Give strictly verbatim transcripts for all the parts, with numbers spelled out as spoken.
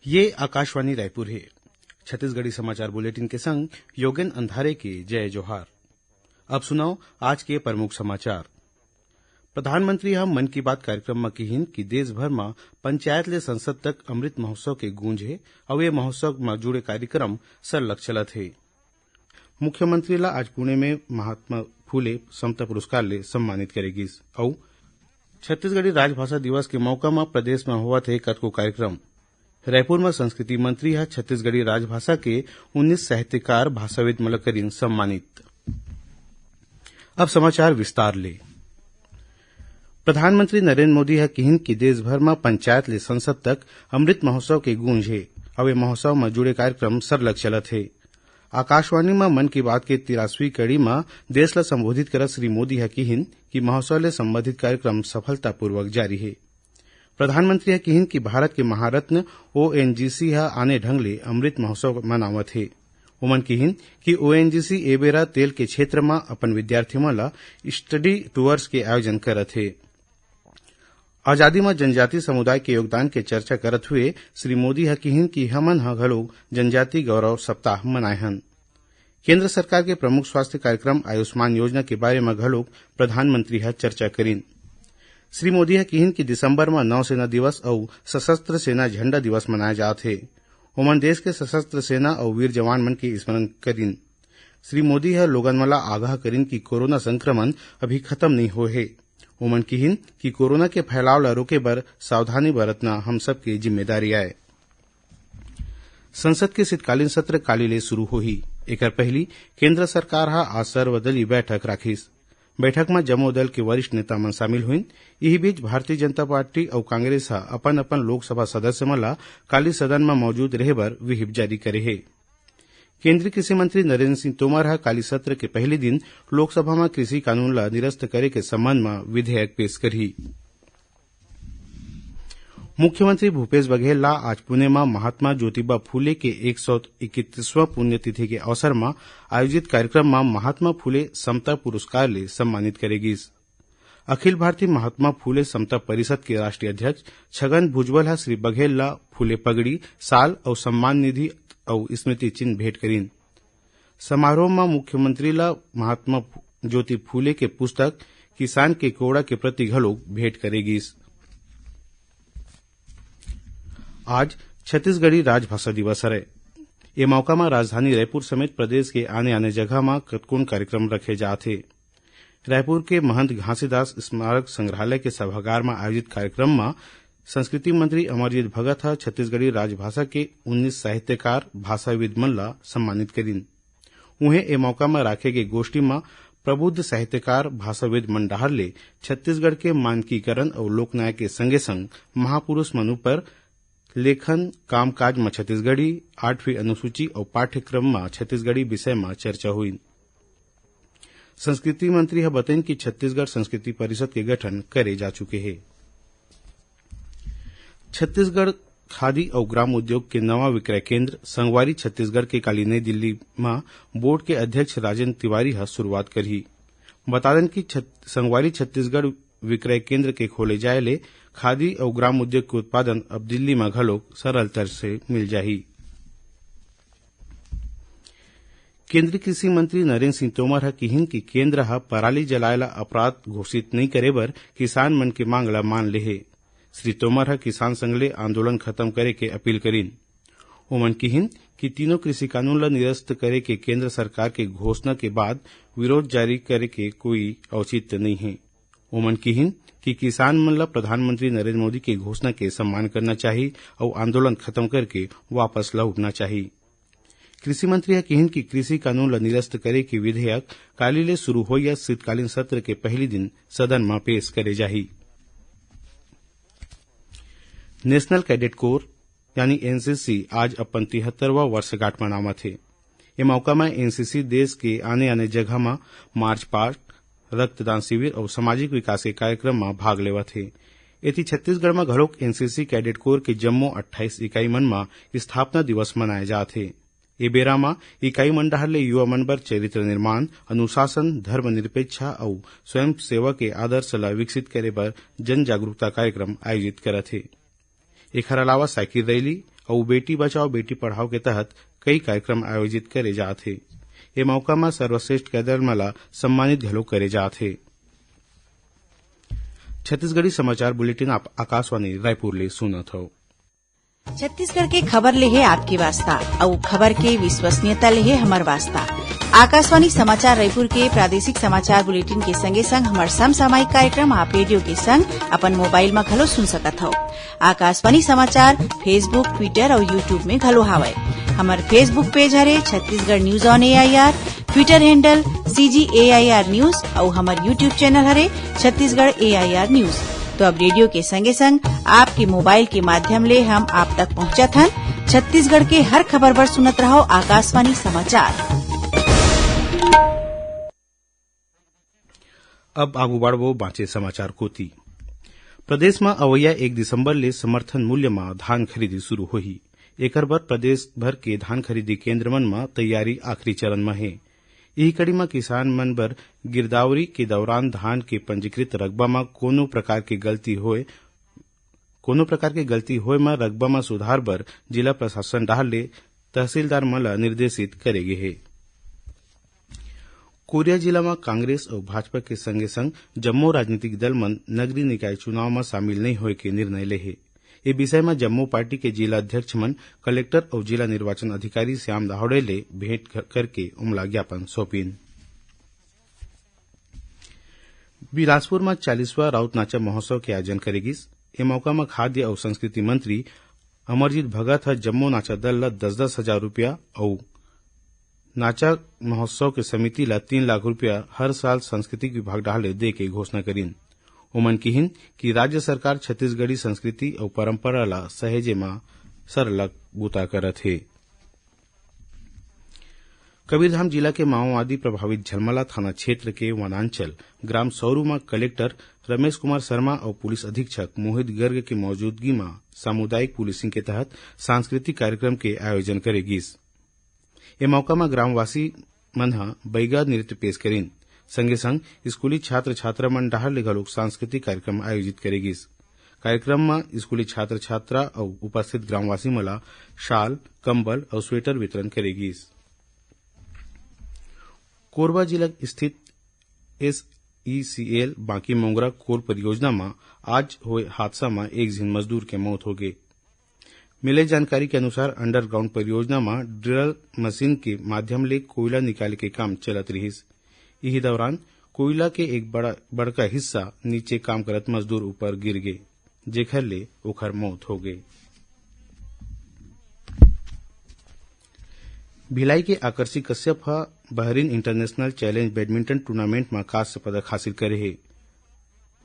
ये आकाशवाणी रायपुर हे। छत्तीसगढ़ी समाचार बुलेटिन के संग योगेन अंधारे के जय जोहार। अब सुनव आज के प्रमुख समाचार। प्रधानमंत्री ह मन की बात कार्यक्रम म किहिन कि देश भर म पंचायत ले संसद तक अमृत महोत्सव के गूंज हे, अउ ये महोत्सव म जुड़े कार्यक्रम सरलग चलत हे। मुख्यमंत्री ला आज पुणे में महात्मा फूले समता पुरस्कार ले सम्मानित करे गिस। अउ छत्तीसगढ़ी राजभाषा दिवस के मौका म प्रदेश म होवत हे कतको कार्यक्रम। रायपुर म संस्कृति मंत्री ह छत्तीसगढ़ी राजभाषा के उन्नीस साहित्यकार भाषाविद मन ल करिन सम्मानित। अब समाचार विस्तार ले। प्रधानमंत्री नरेंद्र मोदी ह किहिन कि देश भर म पंचायत ले संसद तक अमृत महोत्सव के गूंज हे। अउ ए महोत्सव म जुड़े कार्यक्रम सरलग चलत हे। आकाशवाणी म मन की बात के तिरासवीं कड़ी म देश ल संबोधित करत श्री मोदी ह किहिन कि महोत्सव ले संबंधित कार्यक्रम सफलतापूर्वक जारी हे। प्रधानमंत्री ह किहिन कि भारत के महारत्न ओएनजीसी ह आने ढंग ले अमृत महोत्सव मनावत हे। ओमन किहिन कि ओएनजीसी ए बेरा तेल के क्षेत्र म अपन विद्यार्थी मन ल स्टडी टूअर्स के आयोजन करत हे। आजादी म जनजाति समुदाय के योगदान के चर्चा करत हुए श्री मोदी ह किहिन कि हमन ह घलो जनजाति गौरव सप्ताह मनाए हन। केंद्र सरकार के प्रमुख स्वास्थ्य कार्यक्रम आयुष्मान योजना के बारे म घलोक प्रधानमंत्री ह चर्चा करिन। श्री मोदी ह किहिन कि दिसंबर म नौसेना दिवस अउ सशस्त्र सेना झंडा दिवस मनाए जात हे। ओमन देश के सशस्त्र सेना अउ वीर जवान मन के स्मरण करिन। श्री मोदी ह लोगन मन ला आगाह करिन कि कोरोना संक्रमण अभी खत्म नइ होए हे। ओमन किहिन कि कोरोना के फैलाव ला रोके बर सावधानी बरतना हम सबके जिम्मेदारी आय। संसद के शीतकालीन सत्र काली ले शुरू होही। एकर पहिली केंद्र सरकार ह आज सर्वदलीय बैठक राखिस। बैठक म जम्मो दल के वरिष्ठ नेता मन शामिल होइन। इही बीच भारतीय जनता पार्टी अउ कांग्रेस ह अपन-अपन लोकसभा सदस्य मन ला काली सदन म मौजूद रहे बर व्हिप जारी करे हे। केंद्रीय कृषि मंत्री नरेंद्र सिंह तोमर ह काली सत्र के पहिली दिन लोकसभा म कृषि कानून ला निरस्त करे के संबंध म विधेयक पेश करही। मुख्यमंत्री भूपेश बघेल ला आज पुणे म महात्मा ज्योतिबा फूले के एक सौ इकतीसवां पुण्यतिथि के अवसर म आयोजित कार्यक्रम म महात्मा फूले समता पुरस्कार ले सम्मानित करे गिस। अखिल भारतीय महात्मा फूले समता परिषद के राष्ट्रीय अध्यक्ष छगन भुजबल ह श्री बघेल ला फूले पगड़ी, साल अउ सम्मान निधि अउ स्मृति चिन्ह भेंट करिन। समारोह म मुख्यमंत्री ला महात्मा फू-, ज्योति फूले के पुस्तक किसान के कोड़ा के प्रति घलो भेंट करे गिस। आज छत्तीसगढ़ी राजभाषा दिवस हरय। ए मौका म राजधानी रायपुर समेत प्रदेश के आने-आने जगह म कतकोन कार्यक्रम रखे जात हे। रायपुर के महंत घासीदास स्मारक संग्रहालय के सभागार म आयोजित कार्यक्रम म संस्कृति मंत्री अमरजीत भगत ह छत्तीसगढ़ी राजभाषा के उन्नीस साहित्यकार, भाषाविद मन ल सम्मानित करिन। उहें, ए मौका म राखे गे गोष्ठी म प्रबुद्ध साहित्यकार, भाषाविद मन डहार ले छत्तीसगढ़ के मानकीकरण अउ लोकनायक के संगे-संग महापुरुष मन ऊपर लेखन, कामकाज म छत्तीसगढ़ी, आठवीं अनुसूची अउ पाठ्यक्रम म छत्तीसगढ़ी विषय म चर्चा होईन। संस्कृति मंत्री ह बतईन कि छत्तीसगढ़ संस्कृति परिषद के गठन करे जा चुके हे। छत्तीसगढ़ खादी अउ ग्राम उद्योग के नवा विक्रय केंद्र संगवारी छत्तीसगढ़ के काली नई दिल्ली म बोर्ड के अध्यक्ष राजेंद्र तिवारी ह शुरुआत करही। बता देन कि छत-, संगवारी छत्तीसगढ़ विक्रय केंद्र के खोले जाय ले खादी अउ ग्राम उद्योग के उत्पादन अब दिल्ली म घलोक सरलता से मिल जाही। केंद्रीय कृषि मंत्री नरेंद्र सिंह तोमर ह किहिन कि केंद्र ह पराली जलाय ला अपराध घोषित नइ करे बर किसान मन के मांग ला मान ले हे। श्री तोमर ह किसान संघ ले आंदोलन खत्म करे के अपील करिन। ओमन किहिन कि तीनों कृषि कानून ला निरस्त करे के केंद्र सरकार के घोषणा के बाद विरोध जारी करे के कोई औचित्य नइ हे। ओमन किहिन कि किसान मन ला प्रधानमंत्री नरेंद्र मोदी के घोषणा के सम्मान करना चाही अउ आंदोलन खत्म करके वापस लौटना चाही। कृषि मंत्री ह किहिन कि कृषि कानून ला निरस्त करे के विधेयक काली ले शुरू होइया शीतकालीन सत्र के पहली दिन सदन म पेश करे जाही। नेशनल कैडेट कोर यानी एनसीसी आज अपन तिहत्तरवां वर्षगांठ मनावत हे। ए मौका म एनसीसी देश के आने-आने जगह म मार्च पास्ट, रक्तदान शिविर अउ सामाजिक विकास के कार्यक्रम म भाग लेवत हे। एती छत्तीसगढ़ म घलोक एनसीसी कैडेट कोर के जम्मो अट्ठाईस इकाई मन म स्थापना दिवस मनाए जात हे। ए बेरा म इकाई मन डहार ले युवा मन बर चरित्र निर्माण, अनुशासन, धर्मनिरपेक्षता अउ स्वयं सेवा के आदर्श ल विकसित करे बर जन जागरूकता कार्यक्रम आयोजित करत हे। एखर अलावा साइकिल रैली अउ बेटी बचाओ बेटी पढ़ाओ के तहत कई कार्यक्रम आयोजित करे जात हे। ए मौका म सर्वश्रेष्ठ कैडर मन ला सम्मानित घलो करे जात हे। छत्तीसगढ़ी समाचार बुलेटिन आप आकाशवाणी रायपुर ले सुनत हव। छत्तीसगढ़ के खबर ले हे आपके वास्ता, अउ खबर के विश्वसनीयता ले हे हमर वास्ता। आकाशवाणी समाचार रायपुर के प्रादेशिक समाचार बुलेटिन के संगे संग हमर समसामयिक कार्यक्रम आप रेडियो के संग अपन मोबाइल म घलो सुन सकत हव। आकाशवाणी समाचार Facebook, Twitter अउ YouTube में घलो हावय। हमर Facebook पेज हरे Chhattisgarh news on AIR, Twitter handle CG AIR news अउ हमर YouTube चैनल हरे छत्तीसगढ़ एआईआर न्यूज। तो अब रेडियो के संगे संग आपके मोबाइल के माध्यम ले हम आप तक पहुंचत हन। छत्तीसगढ़ के हर खबर बर सुनत रहव आकाशवाणी समाचार। अब आगू बढ़बो बांचे समाचार कोति। प्रदेश म अवइया एक दिसंबर ले समर्थन मूल्य म धान खरीदी शुरू होही। एकर बर प्रदेश भर के धान खरीदी केंद्र मन म तैयारी आखिरी चरण म हे। इही कड़ी म किसान मन बर गिरदावरी के दौरान धान के पंजीकृत रकबा म कोनो प्रकार के गलती होय कोनो प्रकार के गलती होय म रकबा म सुधार बर जिला प्रशासन डहार ले तहसीलदार मन ल निर्देशित करे गे हे। कोरिया जिला म कांग्रेस अउ भाजपा के संगे संग जम्मो राजनीतिक दल मन नगरीय निकाय चुनाव म शामिल नइ होय के निर्णय ले हे। ए विषय म जम्मो पार्टी के जिला अध्यक्ष मन कलेक्टर अउ जिला निर्वाचन अधिकारी श्याम धावड़े ले भेंट कर-, करके ओमला ज्ञापन सौंपिन। बिलासपुर म चालीसवां राउत नाचा महोत्सव के आयोजन करे गिस। ए मौका म खाद्य अउ संस्कृति मंत्री अमरजीत भगत ह जम्मो नाचा दल ल दस दस हजार रुपया अउ नाचा महोत्सव के समिति ल तीन लाख रुपया हर साल सांस्कृतिक विभाग डहार ले दे के घोषणा करिन। ओमन किहिन कि राज्य सरकार छत्तीसगढ़ी संस्कृति अउ परंपरा ल सहेजे म सरलग बूता करत हे। कबीरधाम जिला के माओवादी प्रभावित झलमला थाना क्षेत्र के वनांचल ग्राम सौरू म कलेक्टर रमेश कुमार शर्मा अउ पुलिस अधीक्षक मोहित गर्ग के मौजूदगी म सामुदायिक पुलिसिंग के तहत सांस्कृतिक कार्यक्रम के आयोजन करे गिस। ए मौका म ग्रामवासी मन ह बैगा नृत्य पेश करिन। संगे संग स्कूली छात्र छात्रा मन डहार ले घलोक सांस्कृतिक कार्यक्रम आयोजित करे गिस। कार्यक्रम म स्कूली छात्र छात्रा अउ उपस्थित ग्रामवासी मन ल शाल, कंबल अउ स्वेटर वितरण करे गिस। कोरबा जिला स्थित एसईसीएल बांकी मोंगरा कोल परियोजना म आज होए हादसा म एक झिन मजदूर के मौत होगे। मिले जानकारी के अनुसार अंडरग्राउंड परियोजना म ड्रिल मशीन के माध्यम ले कोयला निकाले के काम चलत रिहिस। इही दौरान कोयला के एक बड़ा, बड़का हिस्सा नीचे काम करत मजदूर ऊपर गिर गे, जेखर ले ओखर मौत हो गे। भिलाई के आकर्षी कश्यप ह Bahrain international challenge badminton tournament म कांस्य पदक हासिल करे हे।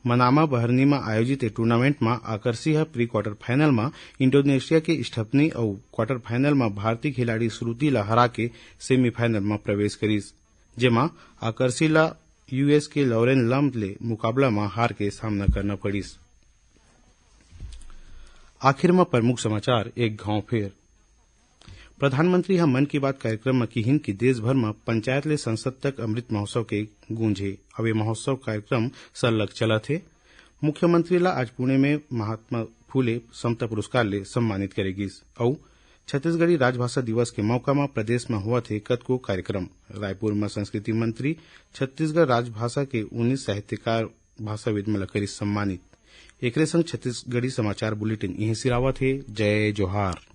मनामा बहरनी म आयोजित ए टूर्नामेंट म आकर्षी ह प्री क्वार्टर फाइनल म इंडोनेशिया के स्टफनी अउ क्वार्टर फाइनल म भारतीय खिलाड़ी श्रुति ल हरा के सेमीफाइनल म प्रवेश करिस, जेमा आकर्षी ल यूएस के लॉरेन लम ले मुकाबला म हार के सामना करना पड़िस। आखिर म प्रमुख समाचार एक घांव फेर। प्रधानमंत्री ह मन की बात कार्यक्रम म किहिन कि देश भर म पंचायत ले संसद तक अमृत महोत्सव के गूंज हे। अब ये महोत्सव कार्यक्रम सरलग चलत हे। मुख्यमंत्री ला आज पुणे में महात्मा फूले समता पुरस्कार ले सम्मानित करे गिस। अउ छत्तीसगढ़ी राजभाषा दिवस के मौका म प्रदेश म होवत हे कतको कार्यक्रम। रायपुर म संस्कृति मंत्री छत्तीसगढ़ राजभाषा के उन्नीस साहित्यकार भाषाविद मन ल करिस सम्मानित। एकरे संग छत्तीसगढ़ी समाचार बुलेटिन इहें सिरावत हे। जय जोहार।